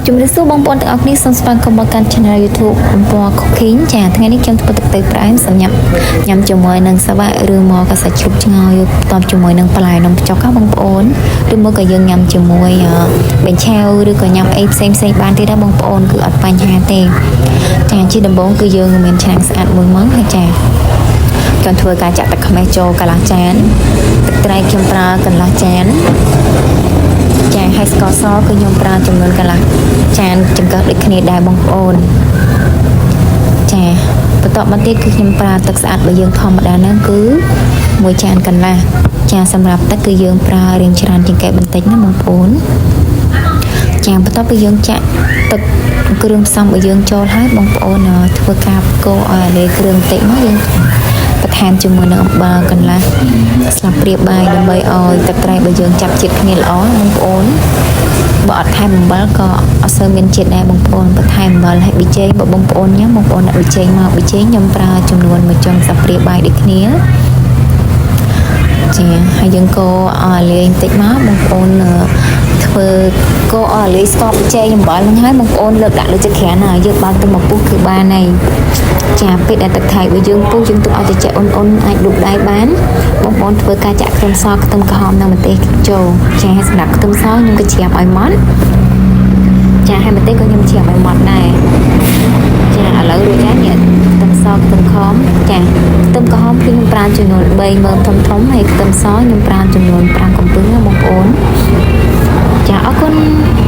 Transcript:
ជំរាបសួរបងប្អូនទាំងអស់គ្នាសូមស្វាគមន៍មកកាន់ Channel YouTube បំពណ៌ Cooking ចាថ្ងៃនេះខ្ញុំធ្វើទឹកត្រីផ្អែមសម្រាប់ញ៉ាំជាមួយនឹងសាវ៉ាឬមកក៏សាច់ជ្រូកឆ្ងើយផ្សំជាមួយនឹងបន្លែនំបញ្ចុកហ៎បងប្អូនឬមកក៏យើងញ៉ាំជាមួយបញ្ឆាវឬក៏ញ៉ាំអីផ្សេងផ្សេងបានទៀតដែរបងប្អូនគឺអត់បញ្ហាទេចាជាដំបូងគឺយើងមានឆ្នាំងស្អាតមួយមកហើយចាខ្ញុំធ្វើការចាក់ទឹកខ្មេះចូលកន្លះចានទឹកត្រីខ្ញុំប្រើកន្លះចាន ចាហើយស្ករសគឺខ្ញុំប្រើចំនួនកន្លះចានចង្កឹះដូចគ្នាដែរបងប្អូនចាបន្ទាប់មកទៀតគឺខ្ញុំប្រើទឹកស្អាតបើយើងធម្មតាហ្នឹងគឺមួយចានកន្លះចាសម្រាប់ទឹកគឺយើងប្រើរៀងច្រើនជាងគេបន្តិចណាបងប្អូនចាបន្ទាប់ពីយើងចាក់ទឹកគ្រឿងផ្សំបើយើងចូលហើយបងប្អូនធ្វើការកូរឲ្យអាលេគ្រឿងបន្តិចមកយើងបន្ថែមជាមួយនឹងអំបិលកន្លះស្លាបព្រាបាយដើម្បីឲ្យទឹកត្រីបើយើងចាប់ជាតិគ្នាល្អបងប្អូនបើអត់ថែមអំបិលក៏អត់សូវមានជាតិដែរបងប្អូនបន្ថែមអំបិលហើយប៊ីចេងបើបងប្អូនញ៉ាំបងប្អូនដាក់ប៊ីចេងមកប៊ីចេងខ្ញុំប្រើចំនួន1ចុងស្លាបព្រាបាយដូចគ្នាចាហើយយើងកូរឲ្យលាយបន្តិចមកបងប្អូនធ្វើកូរឲ្យលាយស្ករប៊ីចេងអំបិលហ្នឹងហើយបងប្អូនលើកដាក់លើចក្រានហើយយើងបើកទៅមកពុះគឺបានហើយចាពេលដែលទឹកថៃបើយើងពុះយើងទុកឲ្យត្រជាក់អ៊ុនអ៊ុនអាចលូកដៃបានបងប្អូនធ្វើការចាក់ខ្ទឹមសខ្ទឹមក្រហមនិងម្ទេសចូលចាសម្រាប់ខ្ទឹមសខ្ញុំក៏ជ្រាបឲ្យម៉ត់ចាហើយម្ទេសក៏ខ្ញុំជ្រាបឲ្យម៉ត់ដែរចាឥឡូវរួចហើយនេះខ្ទឹមសខ្ទឹមខំចាខ្ទឹមក្រហមគឺខ្ញុំប្រើចំនួន3មើមធំធំហើយខ្ទឹមសខ្ញុំប្រើចំនួន5កំពឹសណាបងប្អូនចាអរគុណ។